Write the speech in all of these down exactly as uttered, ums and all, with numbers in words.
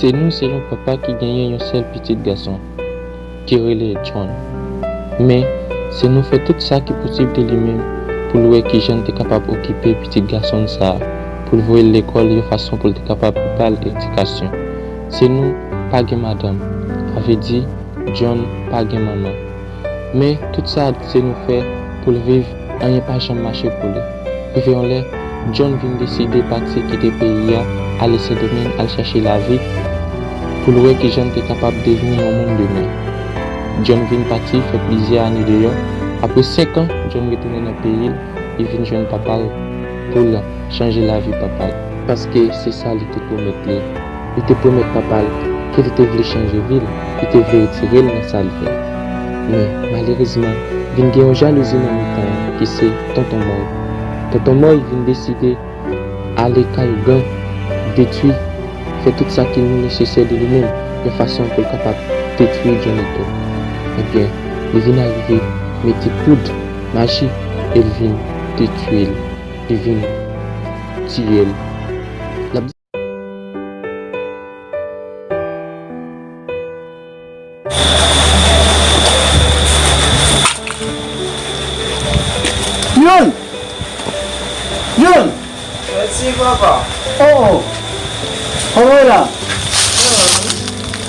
Senou se yon papa ki genyen yon sèl pitit gason, ki rele John. Men, Senou fè tout sa ki posib de li menm pou l wè kijan l te kapab okipe pitit gason l sa a, pou l voye l lekòl yon fason pou l te kapab ba l edikasyon. Senou pa gen madanm, sa vle di John pa gen manman. Men, tout sa Senou fè pou l viv, anyen pa janm mache pou li. Rive yon lè, John vin deside pati kite peyi a, ale Sendomeng, al chèche lavi, pou l wè kijan l te kapab devni yon moun demen. John vin pati, fè plizyè ane deyò. Apre senk an, John retounen nan peyi l, li vin jwenn papa l pou l chanje lavi papa l. Paske se sa li te pwomèt li. Li te pwomèt papa l ke li te vle chanje vi l, li te vle retire l nan sa l ye. Men, malerezman, vin gen yon jalouzi nan mitan yo, ki se Tonton Mòy. Tonton Mòy vin deside ale kay ougan, detwi, fè tout sa ki nesesè de li menm, yon fason pou l kapab detwi Johnny tou. Ebyen, li vin arive mete poud maji e l vin detwi l, li vin tiye l. L ap Youn! Youn! Mèsi, papa. Oh, oh. Kòman w ye la?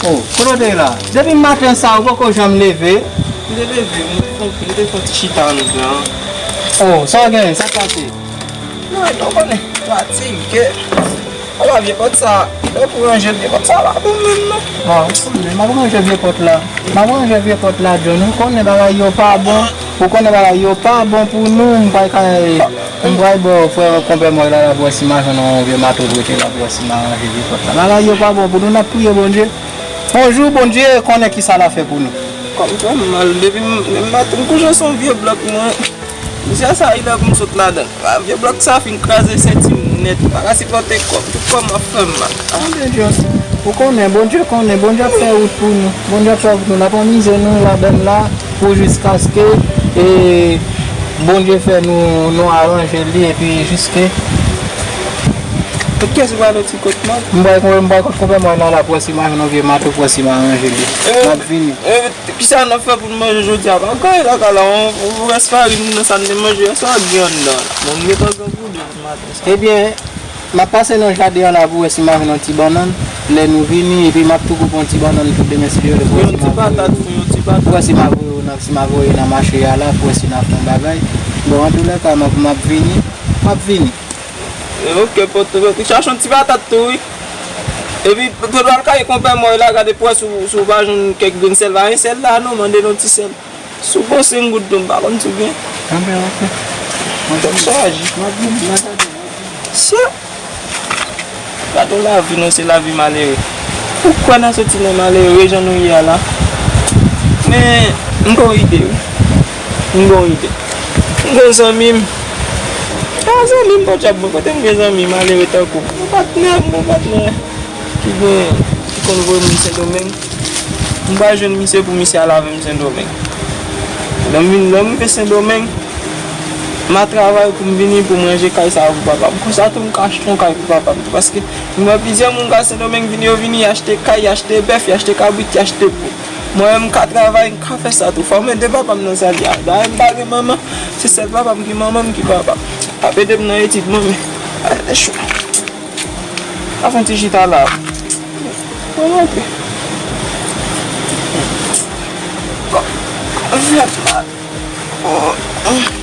Oh, kote w te ye la? Depi maten sa, ou poko janm leve? M te leve, m te fè, m te fè yon ti chita anndan. Oh, sa w genyen? Sa k pase? Non, ou konnen, fatige. Ala vye pòt sa, lè pou ranje vye pòt sa, pa bon menm non. Ah, ou konnen, m ap ranje vye pòt la. M ap ranje vye pòt la, John. Ou konnen bagay yo pa bon. Ou konnen bagay yo pa bon pou nou. M pral ka, m pral ba w frè konpè mwen la, la pou wè si m a jwenn yon vye mato prete la pou wè si m a ranje vye pòt la. Bagay yo pa bon pou nou, n ap priye Bondye. Yon jou, Bondye konnen ki sa l a fè pou nou. Kòm fè m mal, depi m, m maten m kouche sou yon vye blòk mwen. Misye sa, li lè pou m sot ladan l. Ah, vye blòk sa fin kraze senti m nèt. M pa ka sipòte kò m. Tout kò m ap fè m mal. Ah, Bondye, ou konnen, Bondye konnen, Bondye ap fè wout pou nou. Bondye ap fè wout pou nou. L ap anmize nou ladan l la pou jiskaske, e, Bondye fè nou, nou aranje li, epi jiske. Kot kiyès ou prale, ti kot mwen? M pral, m pral kot konpè mwen la, la pou wè si m a jwenn yon vye mato, pou wè si m a ranje li. M ap vini. Kisa n ap fè pou n manje jodi a? Pa gen anyen lakay la, yon, yon rès farin nan sa n te manje yè swa gen anndan la. Bon, m gentan grangoude pou maten sa. Ebyen, m ap pase nan jaden an la pou wè si m a jwenn yon ti bannann. Lè nou vini, epi m ap tou koupe yon ti bannann tou demen si Dye vle pou wè si m a voye, pou wè si m a voye w nan, si m a voye nan mache a la, pou wè si n a fè yon bagay. Bon, antoulèka, m ap, m ap vini. M ap vini. Ok, pòt, pòt, chache yon ti patat tou, wi. Epi, pòt, al kay konpè mwen la, gade pou wè si w, si w pa jwenn kèk grenn sèl, pa gen sèl la, non, mande l yon ti sèl. Si w gon senk goud tou, m pa konn si w gen. Anben, ok. Tèt chaje. M ap vini, m ap gade, m ap vini. Sye! Gade yon lavi, non, se lavi malere. Ou kwè n a soti nan malere, jan nou ye a la? Men, m gon ide, wi. M gon ide. M gon zanmi m. A, zanmi m pa djab mwen. Kote m gen zanmi malere tankou m? M gon patnè, m gon patnè ki gen, ki konn voye moun Sendomeng. M pral jwenn misye pou misye al avè m Sendomeng. Lè m vin, lè m rive Sendomeng, m a travay pou m vini, pou m ranje kay sa a pou papa m. Konsa tou, m ka achte yon kay pou papa m tou. Paske m wè plizyè moun k al Sendomeng vini, yo vini, y achte kay, y achte bèf, y achte kabrit, y achte poul. Mwen menm, m ka travay, m ka fè sa tou. Fò m ede papa m nan sa l ye a. Dayè, m pa gen manman. Se sèl papa m ki manman m, ki papa m. Ap ede m nan etid mwen, men. Ay, te cho. A fè yon ti chita la. Mwen monte. Kò, kò fè mal. Oh, oh.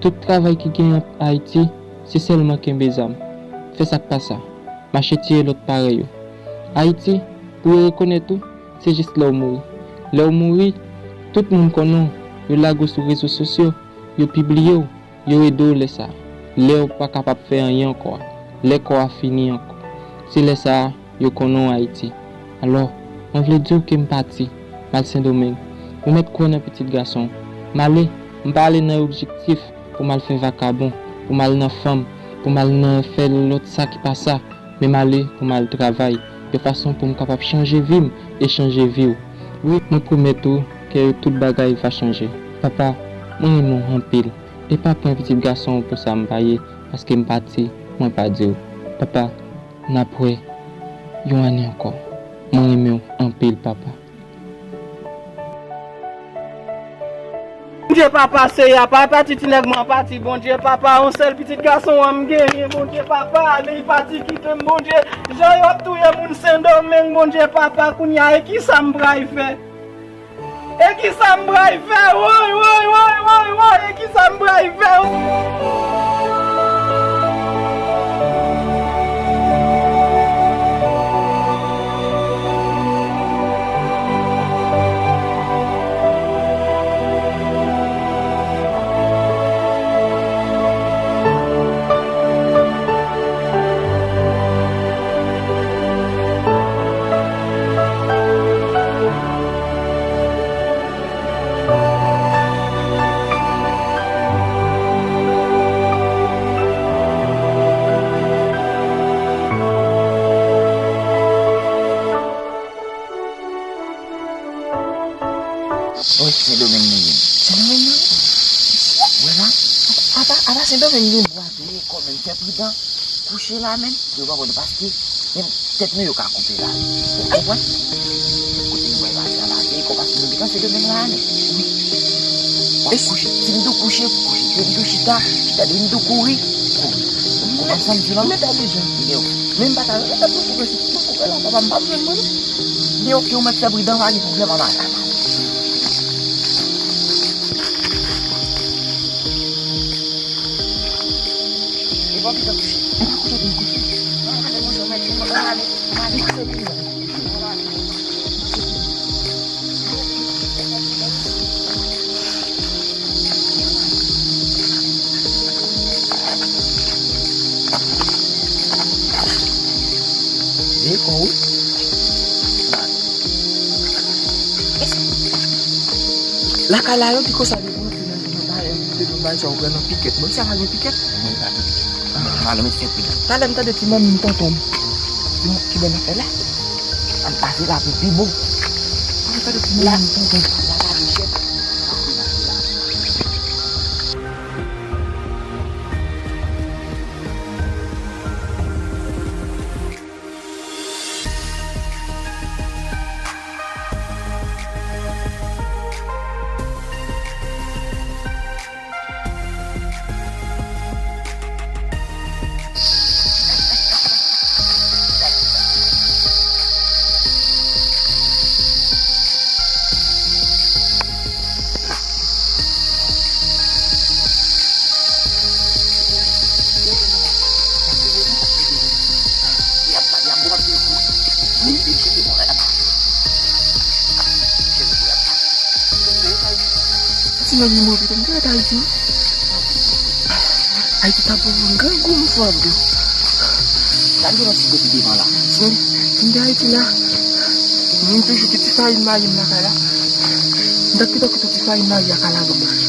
Tout travay ki genyen Ayiti, se sèlman kenbe zam, fè sa k pa sa, mache tiye lòt parèy ou. Ayiti, pou yo rekonèt ou, se jis lè w mouri. Lè w mouri, tout moun konnen w, yo lage w sou rezo sosyo, yo pibliye w, yo ede w lè sa a. Lè w pa kapab fè anyen ankò a, lè kò a fini ankò, se lè sa a yo konnen w Ayiti. Alò, mwen vle di w ke m pati, m al Sendomeng. Ou mèt kwè nan pitit gason w. M ale, m pa ale nan objektif pou m al fè vakabon, pou m al nan fanm, pou m al nan fè lòt sa ki pa sa, men m ale pou m al travay, yon fason pou m kapab chanje vi m e chanje vi w. Wi, mwen pwomèt ou ke tout bagay va chanje. Papa, mwen renmen w anpil. E pa pran pitit gason w pou sa m pa ye, paske m pati, mwen pa di w. Papa, n ap wè yon ane ankò. Mwen renmen w anpil, papa. Bondye papa, Seyè, pa pati ti nèg mwen pati, Bondye papa, yon sèl pitit gason an m genyen, Bondye papa, men li pati kite m, Bondye, jan yo ap touye moun Sendomeng, Bondye papa, kounye a, e kisa m pral fè? E kisa m pral fè? Woy, woy, woy, woy, woy, e kisa m pral fè? Wi, Sendomeng nou ye. Sendomeng nou ye? Wè la, apa, apa Sendomeng gen bwa de kò menm, fè pridan. Kouche la menm, yo pa konn paske menm tèt nou yo ka koupe la. Ou konprann? Kote nou bay pase a la, gen kò paske nou gentan Sendomeng la ale. Wi. W ap kouche. Si m tou kouche, kouche. Si m tou chita, chita. Si m tou kouri, kouri. Ou konprann sa m di la? Men pa bezwen. Yo. Men m pa ta renmen tèt nou koupe, si m tou koupe la, papa, m p ap jwenn mwen non. Men oke, ou mèt fè pridan, pa gen pwoblèm, anba la. Li pa pito kouche. Li pa kouche, li kouche. Ann ale, monchè, mèt, ann ale, ann ale. Veye kò w wi. Lakay la yo di konsa depi w antre nan yon bagay, depi yon bagay sa ou pran nan pikèt. Bon, sa pa gen pikèt? Non, pa gen pikèt. Talè m tande ti manmi m tonton m. Ki bò n ap fè la? Ann pase la pou pi bon. Mwen tande ti manmi m tonton m. La pa gen chèf. Ti nèg li move, m te ret Ayiti. Ayiti ta bon, m grangou, m fò vre. Gade yon ti gwo pi devan la. Si m, si m te Ayiti la, m toujou gen ti farin mayi m lakay la. M t ap pito kite ti farin mayi a ka lave bouch.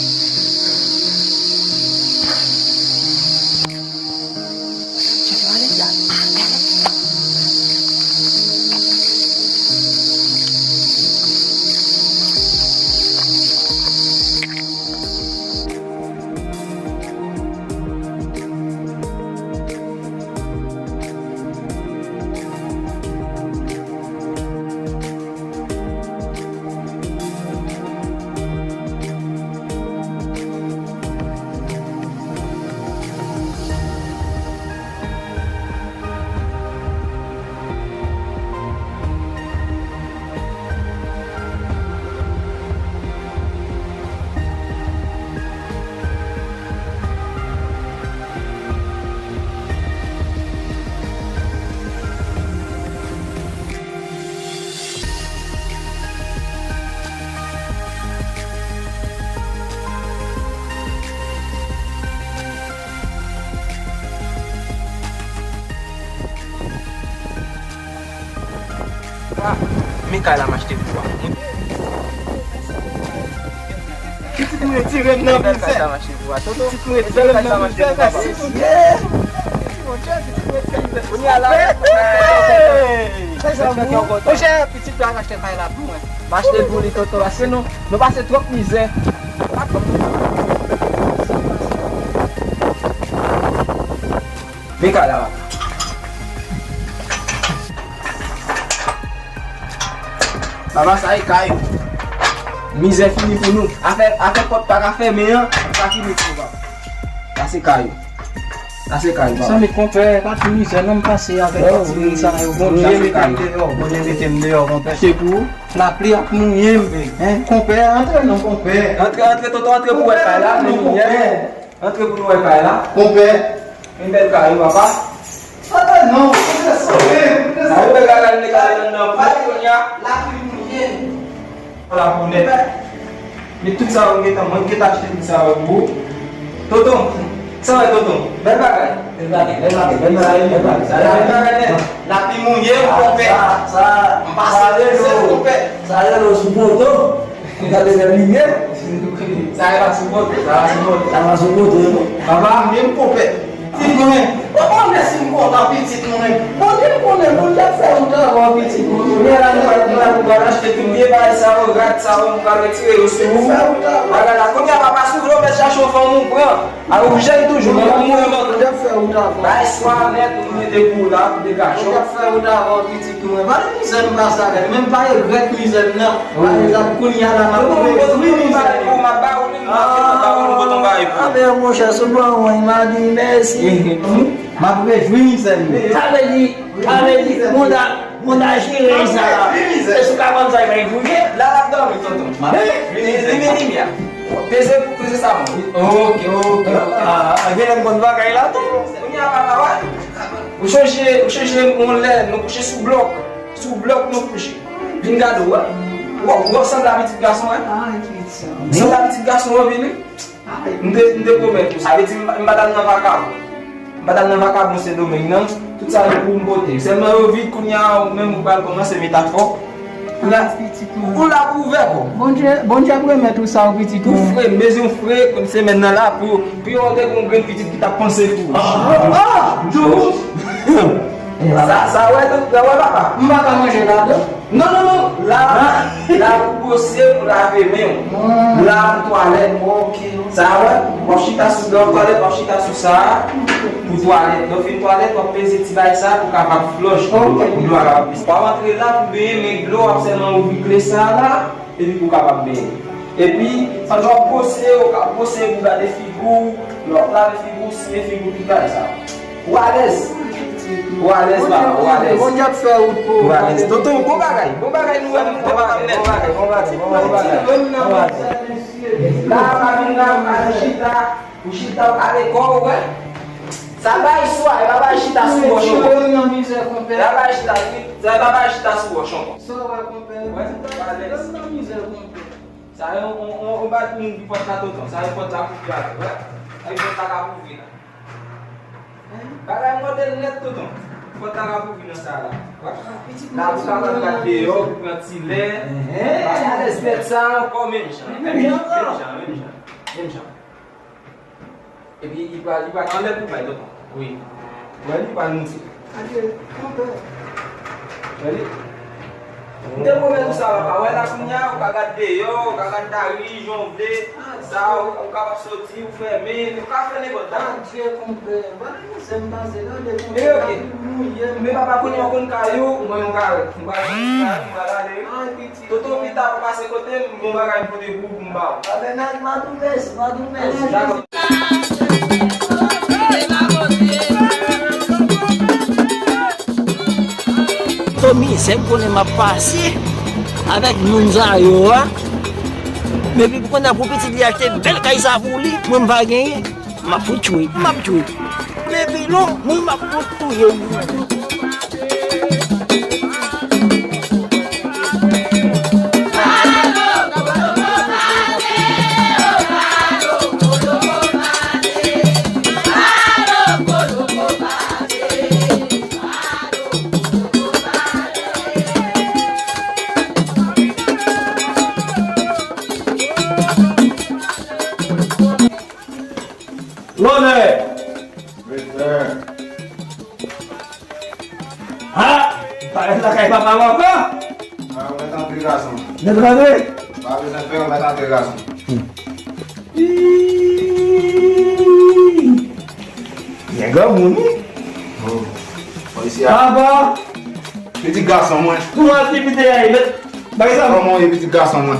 Men kay la m achte pou ou a. Pitit mwen retire m nan mizè. Pitit mwen retire m nan mizè, mèsi Bondye. Kounye a la, monchè, pitit la achte kay la pou mwen. M achte pou li, tonton, paske nou, nou pase twòp mizè. Men kay la, papa. Papa, sa e kay ou. Mizè fini pou nou. Afè, afè pòt pa ka fèmen an, sa fini pou nou, papa. Sa se kay ou. Sa se kay ou, papa. Zanmi, konpè, pa ti mizè non, m pase avèk ti moun sa yo. Bondye mete m deyò, Bondye mete m deyò, konpè. Se pou lapli ap mouye m, en, konpè, antre non, konpè. Antre, antre, tonton, antre pou wè kay la, men konpè. Antre pou nou wè kay la. Konpè. Yon bèl kay wi, papa. Papa, non, konpè, sove, konpè, sove. Ay, bèl kay la, li kay la anndan pou kounye a. Lapli mouye. Lapli nèt. Men tout sa yo gentan, mwen gentan achte tout sa yo pou ou. Tonton, sa wè tonton? Bèl bagay. Bèl bagay, bèl bagay, bèl bagay, bèl bagay. Sa bèl bagay nèt. Lapli mouye, konpè. Sa, sa, m pase sa rele, konpè. Sa rele sou poto. Gade lè li ye. Sa e pa sou poto, sa pa sou poto. Sa pa sou poto, non. Papa, men m konpè. Pitit mwen, ou konnen si m kontan pitit mwen. Bondye m konnen, Bondye ap fè wout avè w, pitit mwen. Kounye a la, nou pral, nou pral, nou pral achte tout vye bagay sa yo, rad sa yo, nou pral retire yo sou ou. Bagay la, kounye a, papa, si w vle w mèt chache yon fanm ou pran. A, ou jèn toujou, men ou mwen. Bondye ap fè wout avè w. Bay swa nèt, ou mete pou w la, pou degaje w. Bondye ap fè wout avè w, pitit. Mwen pa nan mizè m pase avè l, men m pa regrèt mizè m nan. Pa egzanp, kounye a la, m ap rejwi mizè m. Ah, ah, ben, monchè, sou bon, mwen, m a di mèsi. M ap rejwi mizè m. Sa vle di, sa vle di, moun ta, moun ta jere sa. E sou kabann sa, e pa jwe. La, l ap dòmi, tonton. Vini, vini, vini, a. Peze pou peze sa, mwen. Ok, ok, ok. Ah, ah, gen lè m konn bagay la, tonton. Kounye a, papa, wè. Ou chonje, ou chonje yon lè nou kouche sou blòk. Sou blòk nou kouche. Vin gade w, wè. Ou, ou sanble a pitit gason, wè. Ou sanble a pitit gason, wè, vini. M te, m te pwomèt ou. Sa vle di, m, m pa t al nan vakabon. M pa t al nan vakabon Sendomeng, non. Tout sa yo pou m pote. Sèlman yo vid kounye a, ou menm ou pral kòmanse met afè w. Ou la, ou la pou ouvè kò. Bondye, Bondye ap remèt ou sa, pitit mwen. Ou fre, m bezwen w fre, konn semèn nan la, pou, pou yo te gon grenn pitit ki t ap panse pou ou. Ah, ah, Djou! Sa, sa wè, sa wè, papa. M pa ka manje ladan. Non, non, non. La, la pou bwose, pou lave men w. La pou twalèt. Sa wè, w ap chita sou dlo twalèt, w ap chita sou sa. Pou twalèt. Lè w fin twalèt, w ap peze ti bagay sa pou kapab flòch. Pou dlo a kapab plis. W ap antre la pou benyen, men dlo w ap sèlman ouvri kle sa la. Epi pou w kapab benyen. Epi, pandan w ap bwose, w ka bwose pou gade figi w, lè w ap lave figi w, siye figi w, tout bagay sa. Ou alèz. Ou alèz, papa, ou alèz. Bondye ap fè wout pou ou. Ou alèz. Tonton, bon bagay, bon bagay nou wè nou te pa nèt. Bon bagay, bon bagay, bon bagay, bon bagay. La, pa vin la, pa chita, ou chita, ou kale kò w, wè. Sa bay swa, e pa bay chita sou wòch ankò. E pa bay chita, e pa bay chita sou wòch ankò. Sa w wè, konpè, pitit la, nan mizè, konpè. Sa yon, yon, yon, yon bagay pou moun ki pòt la tonton. Sa yon pòt la pou gade, wè. Sa yon pòt la ka pou vin la. Bagay mòdèl nèt tonton. Pòt la ka pou vin nan sa la. Wè. La pou kapab gade deyò, pou pran ti lè. Pa alèz nèt sa ankò menm jan. Menm jan, menm jan, menm jan. Menm jan. Epi li pral, li pral anlè pou bay tonton. Wi. Wè li pral moute. Adye, konpè. Wè li. M te pwomèt ou sa, papa. Wè la kounye a, ou ka gad deyò, ou ka gad lari, jan w vle. Sa, ou, ou kapab soti, ou fèmen, ou ka fè nenpòt bagay. Adye, konpè. Wè la, se m pase la, de konpè. Men papa, kounye a, ou konn kay ou, mwen, m pral, m pral ale. Tonton, pita, ou pase kote m, gon bagay m pote pou ou, pou m ba ou. Tabenaj, m a tou mèsi, m a tou mèsi. Dakò. Tonton, mizè m konnen m ap pase avèk moun sa yo a. Men pi pou konnen pou pitit li achte bèl kay sa pou li, mwen m pa genyen. M ap fout jwe, m ap jwe. Baby, non, mwen m ap fout touye w. Lakay papa w ankò? Ah, ou mèt antre, gason. Mèt antre? Pa bezwen pè, ou mèt antre, gason. Ii. Nèg granmoun, wi. Oh. Bon, isi a. Papa! Pitit gason mwen. Kouman ti pitit a ye, mèt? Bagay sa. Kòman w ye, pitit gason mwen?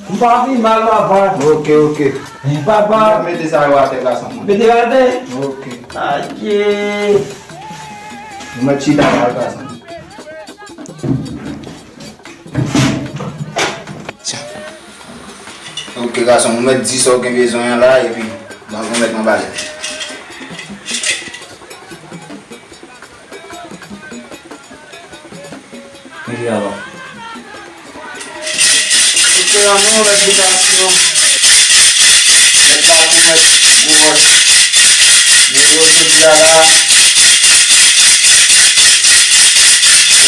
M pa pi mal, papa. Ok, ok. Men papa. M ap mete sa yo atè, gason mwen. Mete yo atè? Ok. Adye. Nou mèt chita la, gason. Tya. Ok, gason, ou mèt di sa w gen bezwen an la, epi, bon, ou mèt anba lè. Epi alò. Ok, an nou, mèt bitasyon. Mèt baton, mèt gwo wòch. Men yo jodi a la.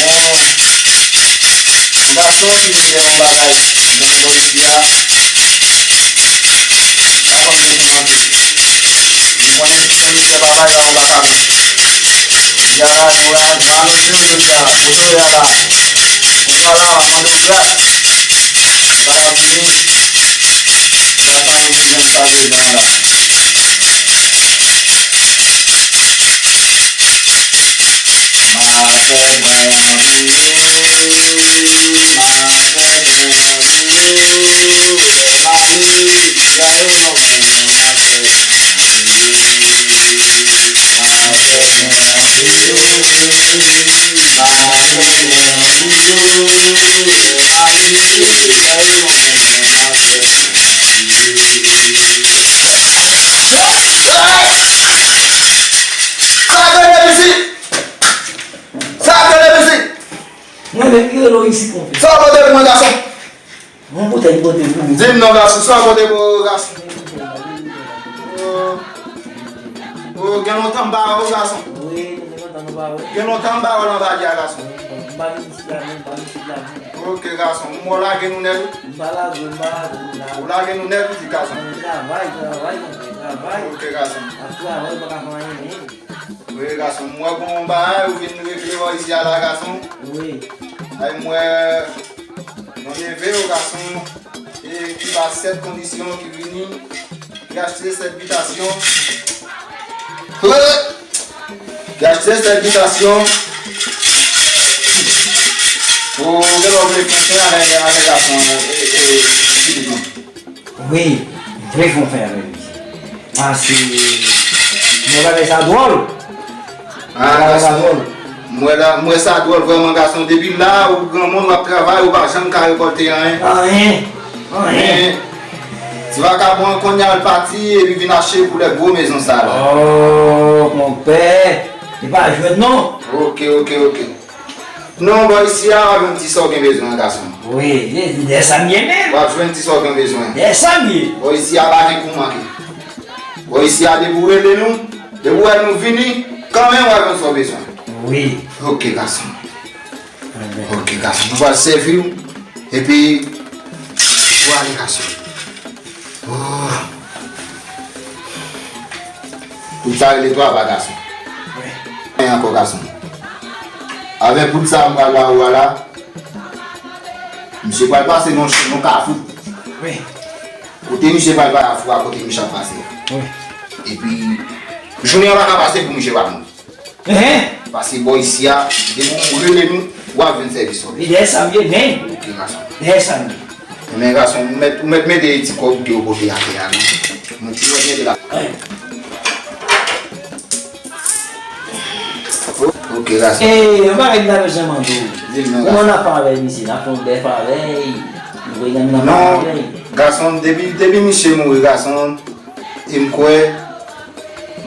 Bon. Yon gason ki vin fè yon bagay, bon, bò isi a. Pa konn mete manke. Nou konnen ki kondisyon papa yo an baka men. Jodi a la, nou la, nou anonse yo jodi a la. Kote w ye a la? Kote w la, m ap mande w gras. Ou pa ta vini. Ou pa ta vini menm sa bezwen la. Mwen fè mwen anvi, mwen fè mwen anvi, mwen fè mwen anvi. Sa tande pitit! Sa tande pitit! Mwen menm ki rele w isit, monchè. Sa w pote pou mwen, gason? Yon boutèy pote pou ou. Di m non, gason, sa w pote pou gason? Oh, oh, gen lontan m pa wè w, gason. Wi, gen lontan nou pa wè. Gen lontan m pa wè w nan bagay a, gason. M pa vin isit la menm, m pa vin isit la menm. Ok, gason, m wè w lage nou nèt, wi. M pa lage w, m pa lage w, m pa lage w. Ou lage nou nèt, wi, gason. Travay, travay, travay. Ok, gason. Ap travay, ou pa ka fè anyen menm. Wi, gason, m wè gon bagay, ou vin regle bò isi a la, gason. Wi. Ay, m wè, yon neve yo, gason, e ki pa sèt kondisyon ki vini, ki achte sèt bitasyon. Ki achte sèt bitasyon. Ou gen lè w vle fè avè, avè gason, e, e, pitit mwen. Wi, m trè kontan avèk misye. Paske, mwen bagay sa dwòl. Ah, mwen bagay sa gason, dwòl. Mwen la, mwen sa dwòl vrèman, gason. Depi la, ou granmoun, w ap travay, ou pa janm ka rekòlte anyen. Anyen. Anyen. Men, ti vakabon an kounye a l pati, epi vin achte pou lè gwo mezon sa la. Oh, konpè. Li pa jwenn non. Ok, ok, ok. Non, bò isi a, w ap jwenn ti sa w gen bezwen an, gason. Wi, e, e sa m ye menm. W ap jwenn ti sa w gen bezwen. E sa m ye. Bò isi a, pa gen kou manke. Bò isi a, depi w rele nou, depi w wè nou vini, kanmenm w ap jwenn sa w bezwen. Wi. Ok, gason. Anben. Ok, gason. Nou pral sèvi w. Epi, w ale, gason. Oh. Poud sa rele twa ba, gason. Wi. Anyen ankò, gason. Avèk poud sa m pral ba ou a la, misye pral pase nan yon kafou. Wi. Kote misye pral ba kafou a, kote misye ap pase a. Wi. Epi, jounen an pa ka pase pou misye pa mouri. Enhen. Pase bò isi a, depi w rele nou, w ap jwenn sèvis ou. E dèyè sa m ye, men. Ok, gason. Dèyè sa m ye. Men gason, ou mèt, ou mèt mete ti kòb ke yo pote atè a, non. Mwen ti mèt mete la. Ok, gason. E, yon bagay m ta bezwen mande w. Di m non, gason. Kòman n ap fè avèk misye? N ap fè yon bèf avè l? Nou voye nan avèl? Gason, depi, depi misye mouri, gason, e m kwè,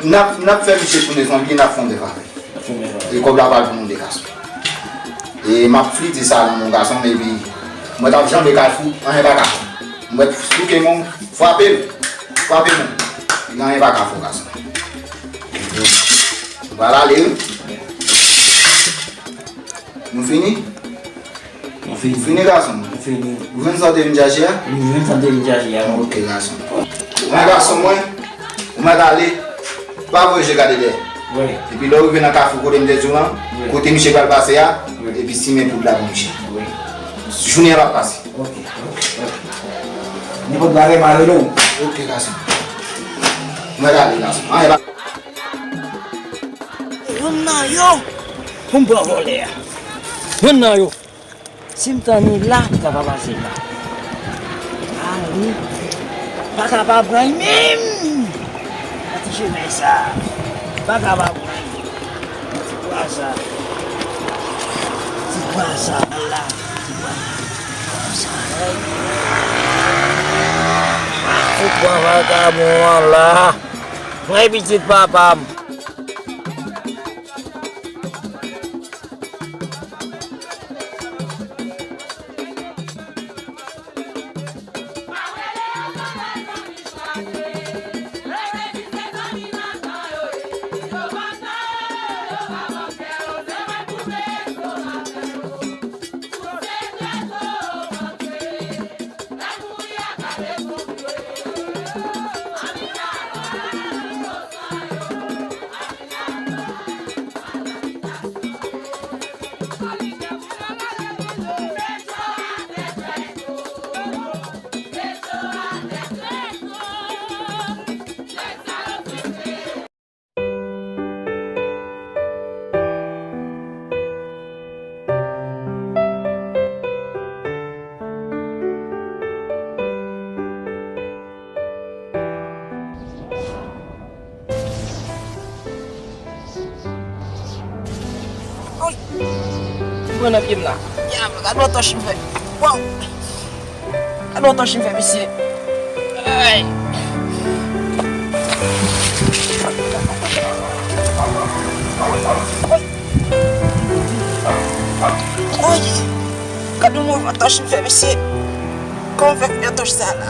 n ap, n ap fè misye tounen zonbi, n ap fè yon bèf avè l. N ap fè yon bèf avè l. E kòb la pral pou nou de, gason. E m ap flite sa nan men w, gason, epi mwen t ap janbe kafou, anyen pa ka fè. Mwen souke men w, frape l, frape men w. Anyen pa ka fè w, gason. Nou pral ale, wi. Nou fini? Nou fini. Fini, gason. Nou fini. Ou jwenn sa w te vin chache a? Nou jwenn sa w te vin chache a. Ok, gason. Mwen, gason mwen, ou mèt ale. Pa voye je gade dèyè. Wi. Epi lè w rive nan kafou kote m te di w lan, wi, kote misye pral pase a, wi, epi simen poud la pou misye. Wi. Jounen an p ap pase. Ok, ok, ok. Nenpòt bagay, m a rele w. Ok, gason. Mwen ale, gason. Anyen pa. Youn nan yo, pou m pran vòlè a. Youn nan yo. Si m tann li la, m ta pa pase la. A wi. Pa ka pa pran li menm. Nan ti chemen sa. Pa ka pa pran li. Ti bwa sa. Ti bwa sa la. Ti bwa sa. Ti bwa vakabon an la. Mwen pitit papa m. Oy! M pran nan pye m la. Ya, gad yon tòch m fè. Waw! Gad yon tòch m fè, mesye. Ay! Oy! Oy! Gad yon move tòch m fè, mesye. Kòman m fè fè tòch sa la?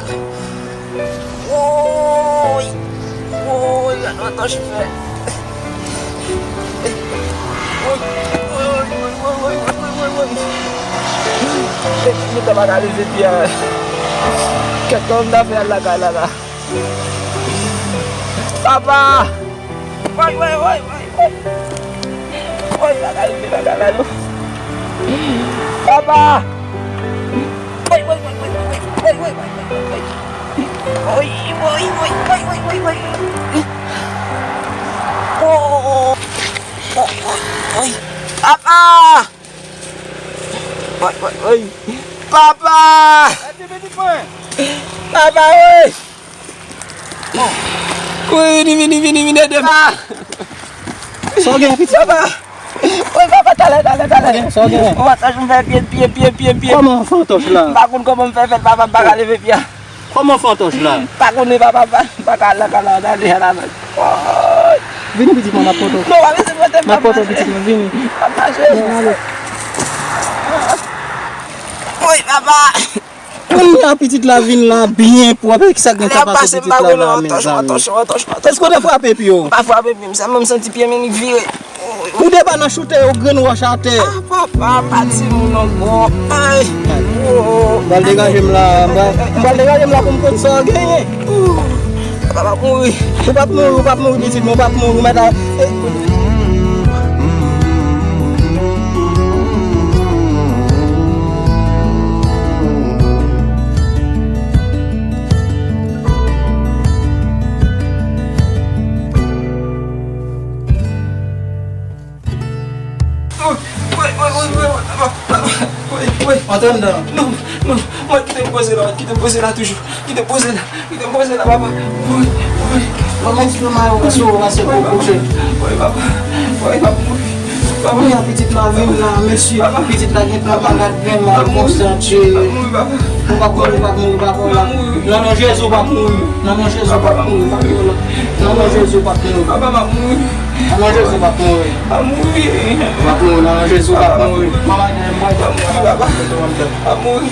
Woy! Woy, gad yon tòch m fè. Woy, woy, woy. Epi m ta pa ka leve pye a. Kèt kòman m ta fè al lakay la la. Papa! Woy, woy, woy, woy, woy. Woy, pa ka leve lakay la non. Papa! Woy, woy, woy. Woy, woy, woy. Oh, oh, oh, oh. Papa! Woy, woy, woy. Papa! Papa, woy! Woy, vini, vini, vini, vini ede m. Sa w gen, pitit? Papa! Woy, papa, talè, talè, talè. Sa w gen? Ou pa tach m fè pye, pye, pye, pye, pye. Kòman w fè tòch la? M pa konn kòman m fè fè l, papa, m pa ka leve pye a. Kòman w fè tòch la? M pa konnen, papa, m pa, m pa ka al lakay la, talè a la. Woy! Vini, pitit mwen, m ap pote w. Non, pa bezwen pote m, papa. M ap pote w, pitit mwen, vini. Papa, cheri. Vini, ale. Woy, papa! Kounye a pitit la vin la byen pwòp. E kisa k gen k ap pase pitit la la, mezanmi? Èske w te frape pye w? M pa frape pye m, sèlman m santi pye m annik vire. Ou te pa nan choute yon grenn wòch atè? Ah, papa, pa di m non, non. Ay. M pral degaje m la, m pral, m pral degaje m la pou m konn sa w genyen. Papa, m ap mouri. Ou p ap mouri, ou p ap mouri, pitit mwen, ou p ap mouri, ou mèt a. Woy, woy, woy, woy, woy, papa, papa, woy, woy. Antre anndan. Non, non, mwen kite m poze la, mwen kite m poze la toujou. Kite m poze la, kite m poze la, papa. Woy, woy. Papa, ti mama yo, pase yo, pase yo, papa. Woy, papa, woy, papa, woy. Papa. Kounye a pitit la vin la, mesye. Papa. Pitit la gentan malad, gen mal konstante. Papa, woy, papa. Ou p ap mouri, ou p ap mouri, papa. Papa, woy. Nan non Jezi, ou p ap mouri. Nan non Jezi, ou p ap mouri, papa. Nan non Jezi, ou p ap mouri. Papa, m ap mouri. Nan non Jezi, w ap mouri. M ap mouri. W ap mouri, nan non Jezi, w ap mouri. Manman, dèyè mwen. M ap mouri, papa. M ap mouri.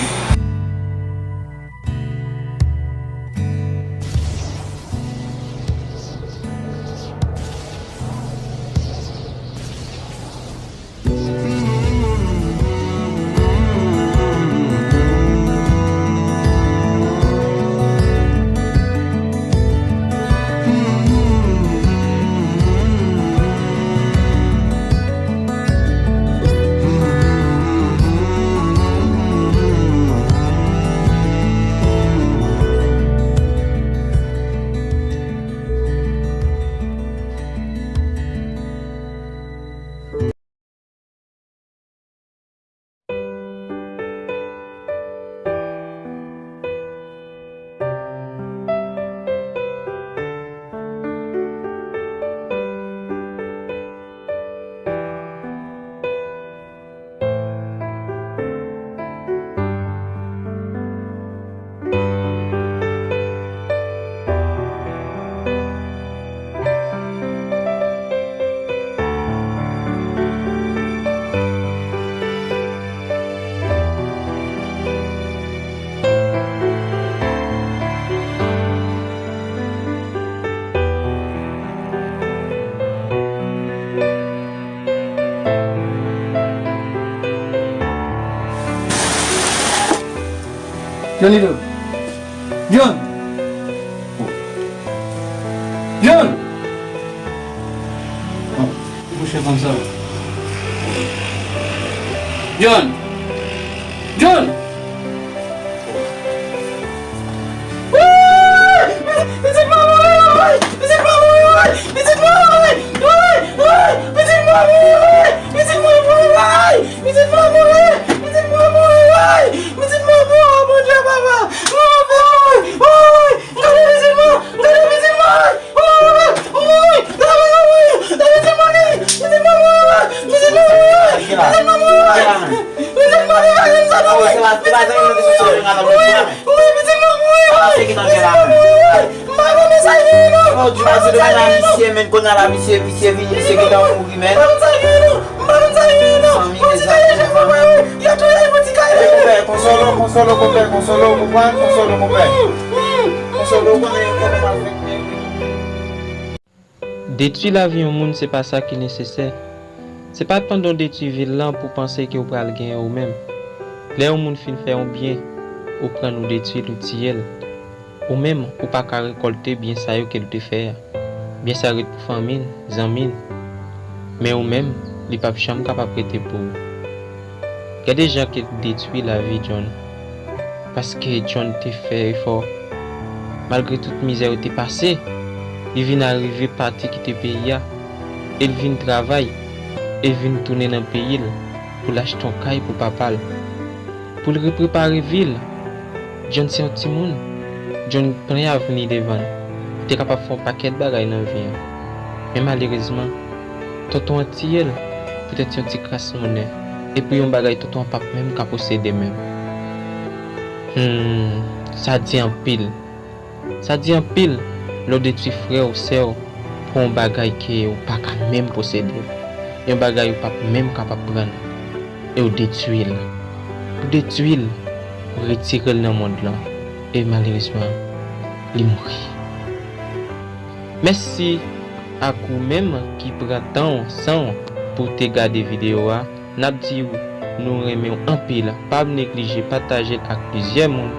Johnny Dog. John! John! Bon, mouche konsa. John! John! Woy! Pitit mwen mouri, woy! Pitit mwen mouri, woy! Pitit mwen mouri! Woy! Woy! Pitit mwen mouri, woy! Pitit mwen mouri, woy! Pitit mwen mouri, woy! Pitit mwen mouri, oh, Bondye, papa! Mwen anfè, woy! Woy! Gade pitit mwen! Gade pitit mwen! Woy! Woy! Gade pitit mwen! Pitit mwen mouri, woy! Pitit mwen mouri, woy! Pitit mwen mouri, woy! Pitit mwen mouri, woy! Pitit mwen mouri, woy! Pitit mwen mouri, woy! M pa konn sa ki gen non. Misye, men, kounye a la, misye, misye vini, misye gentan mouri, men. M pa konn sa ki gen non. M pa konn sa ki gen non. Yon ti kaye, chèf, mwen, wi. Yo touye yon ti kaye. Konpè, konsolo, konsolo, konpè, konsolo, konprann, konsolo, konpè. Konsolo, konnen, konnen, pa fèk, men. Detwi lavi yon moun, se pa sa ki nesesè. Se pa pandan w detwi vil lan pou w panse ke w pral genyen ou menm. Lè yon moun fin fè yon byen, ou pran l, ou detwi l, ou tiye l. Ou menm, ou pa ka rekòlte byen sa yo ke l te fè a. Byen sa yo ret pou fanmi l, zanmi l. Men ou menm, li p ap janm kapab rete pou ou. Gade jan ke l detwi lavi John. Paske John te fè efò. Malgre tout mizè yo te pase, li vin arive pati kite peyi a. E l vin travay. E l vin tounen nan peyi l pou l achte yon kay pou papa l. Pou l reprepare vi l. John se yon timoun. John plen avni devan l. Li te kapab fè yon pakèt bagay nan vi an. Men malerezman, tonton an tiye l poutèt yon ti kras monnen. Epi yon bagay tonton an p ap menm ka posede menm. Hmm, sa di anpil. Sa di anpil lè w detwi frè w, sè w, pou yon bagay ke ou pa ka menm posede. Yon bagay ou p ap menm kapab pran. E w detwi l. Ou detwi l, ou retire l nan mond lan. E malerezman, li mouri. Mèsi ak ou menm ki pran tan w, san w pou w te gade videyo a. N ap di w, nou renmen w anpil. Pa neglije pataje l ak plizyè moun